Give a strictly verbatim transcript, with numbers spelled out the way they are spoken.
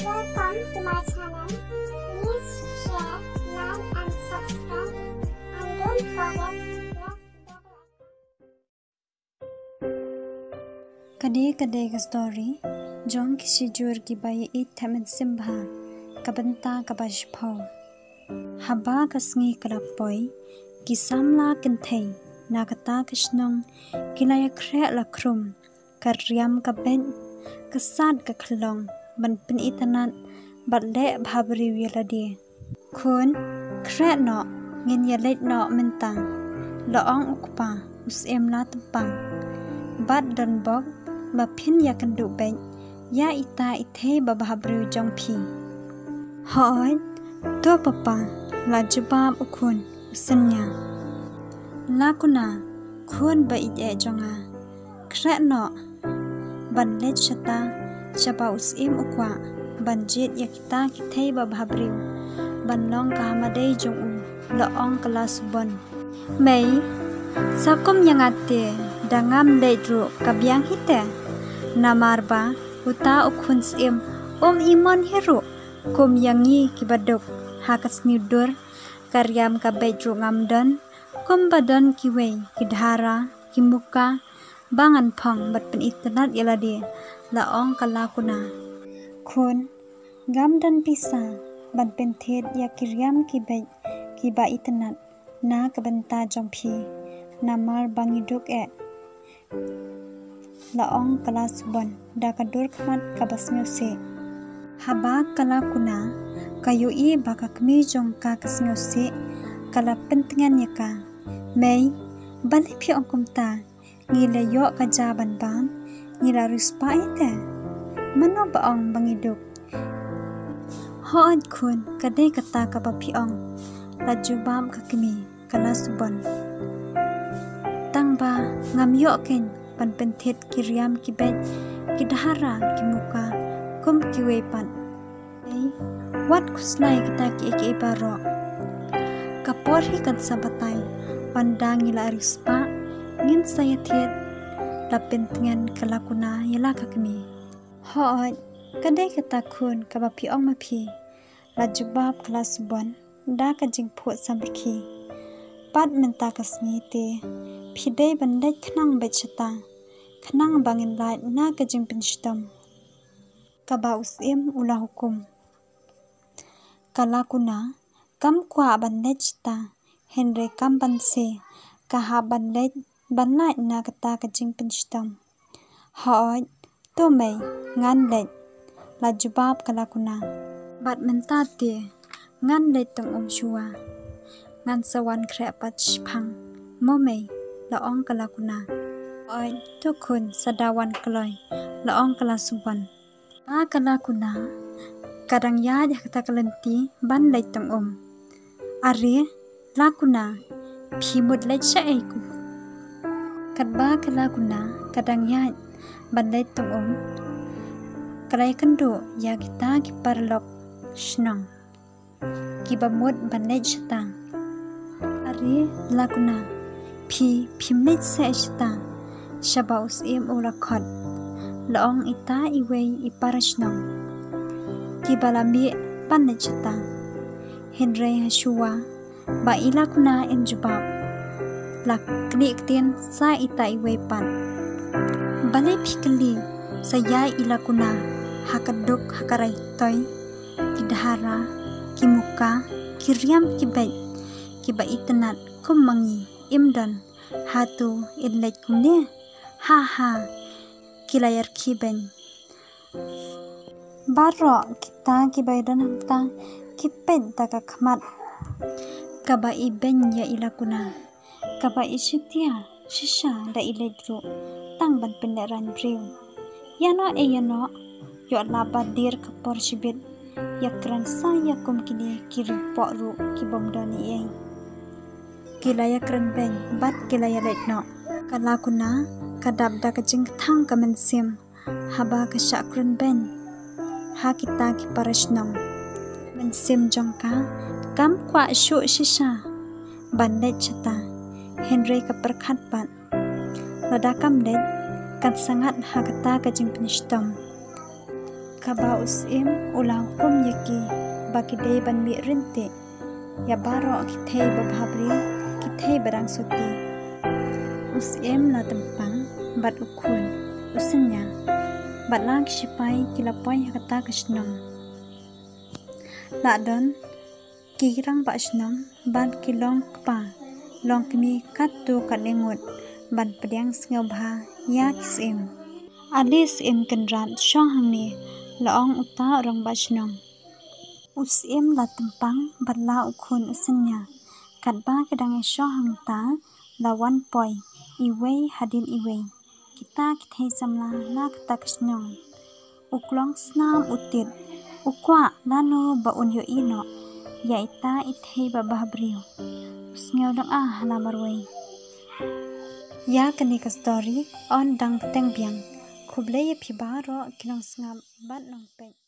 Welcome to my channel. Please share, like and subscribe. And don't forget to press the bell icon. Ka dei ka dei ka story jong ki shijur kiba ïeit thep mynsiem bha, ka bynta kaba shiphew. Haba ka sngi ka la poi, ki samla kynthei na kata ka shnong ki la ïakhreh la khrum, ka riam ka beit, ka sad ka khlong, ban pynitynnad bad leh bhabriew ïa lade. Khun, khreh noh, ngin ïaleit noh mynta, la ong u kpa u syiem la tympang. Bad don bok ba phin ïakynduh beit ïa ita i thei ba bhabriew jong phi. Hooid, to papa, la jubab u khun u synñia. La kuna, khun ba ïeit eh jong nga, khreh noh ban leit shata shaba u syiem u kwah ban jied ïa kita ki thei ba bhabriew ban long ka hamadei jong u, la ong ka la Subon. Mei, sa kum ïa nga te da ngam leit ruh ka biang hi te. Namar ba uta u khun syiem um imon hi ruh kum ïa ngi kiba duk ha ka sniewdur, ka riam ka beit ruh ngam don, kumba don kiwei ki dhara, ki muka ba ngan phong bad pynitynnad ïa lade, la ong ka la kuna. Khun, ngam don pisa ban pynthied ïa ki riam ki beit kiba itynnad na ka bynta jong phi, namar ba ngi duk eh, la ong ka la Subon da ka dur khmat kaba sngewsih. Haba ka la kuna ka ïohi ba ka kmie jong ka ka sngewsih, ka la pyntngen ïa ka. Mei, balei phi ong kumta? Ngi la ïoh ka ja ban bam, ngi la riewspah ïa te. Mano ba ong ba ngi duk? Hooid khun, ka dei kata kaba phi ong, la jubab ka kmie ka la Subon. Tang ba ngam ïoh kein ban pynthied ki riam ki beit, ki dhara, ki muka kum kiwei pat. Ei, wat khuslai kita kiei kiei baroh. Ka por hi kan sa batai, ynda ngi la riewspah ngin sa ïathied, la pyntngen ka la kuna ïa la ka kmie. Hooid, ka dei kata khun kaba phi ong ma phi, la jubab ka la Subon da ka jingphuh samrkhie. Pat mynta ka sngi te phi dei ban leit khnang beit shata, khnang ba ngin lait na ka jingpynshitom, kaba u syiem u la hukum. Ka la kuna kam kwah ban leit shata, hynrei kam banse ka hap ban leit ban lait na kata ka jingpynshitom. Hooid, to mei, ngan leit, la jubab ka la kuna. Bad mynta te ngan leit tong um shuwa, ngan sa wan khreh pat shiphang mo mei, la ong ka la kuna. Hooid, to khun, sa da wan kloi, la ong ka la Subon. Ba ka la kuna ka dang ïaid ha kata ka lynti ban leit tong um. Are, la kuna, phi mut leit shaei? Katba ka la kuna ka dang ïaid ban leit tong um, ka la ïakynduh ïa kita ki paralok shnong kiba mut ban leit shata. Are, la kuna, phi, phim leit seh shata shaba u syiem u la khot, la ong ita iwei i para shnong kiba la mih ban leit shata. Hynrei ha shuwa ba i la kuna in jubab, la knieh ktien sa ita iwei pat. Balei phi kylli sa ïa i la kuna ha ka duk ha ka rai toi? Ki dhara, ki muka, ki riam ki beit kiba itynnad kum ma ngi im don, hato in leit kumne? Ha ha, ki la ïarkhie beiñ. Baroh kita kiba ïadon hangta ki peit da ka khmat kaba ibeiñ ïa i la kuna, kaba i shitia shisha da i leit ruh tang ban pynlehraiñ briew. Ïa noh eh ïa noh, ïoh lap ba dier ka por shibit, ïakren sa ïa kum kine ki riewpoh ruh ki bym don ei ei. Ki la ïakren beiñ bad ki la ïaleit noh. Ka la kuna ka dap da ka jingkthang ka mynsiem haba ka shah kren beiñ ha kita ki para shnong. Mynsiem jong ka kam kwah shuh shisha ban leit shata, hynrei ka pyrkhat pat, lada kam leit kan sa ngat ha kata ka jingpynshitom. Kaba u syiem u la hukum ïa ki ba ki dei ban mih ryntih ïa baroh ki thei babhabriew, ki thei ba dang suti. U syiem la tympang bad u khun u synñia, bad la ki shipai ki la poi ha kata ka shnong. La don ki rangbah shnong bad ki long kpa long kmie katto katne ngut ban pdiang sngewbha ïa ki syiem. Ale syiem kynrad, shong hangne, la ong uta u rangbah shnong. U syiem la tympang bad la u khun u synñia. Katba ki dang ïashong hangta, la wan poi iwei hadien iwei kita ki thei samla na kata ka shnong. U klong snam u tied, u kwah lano ba un ïohi noh ïa ita i thei babhabriew. U sngew lynga ha la marwei. Ïa kane ka story yn dang bteng biang. Khublei ïa phi baroh ki nongsngap bad nongpeit.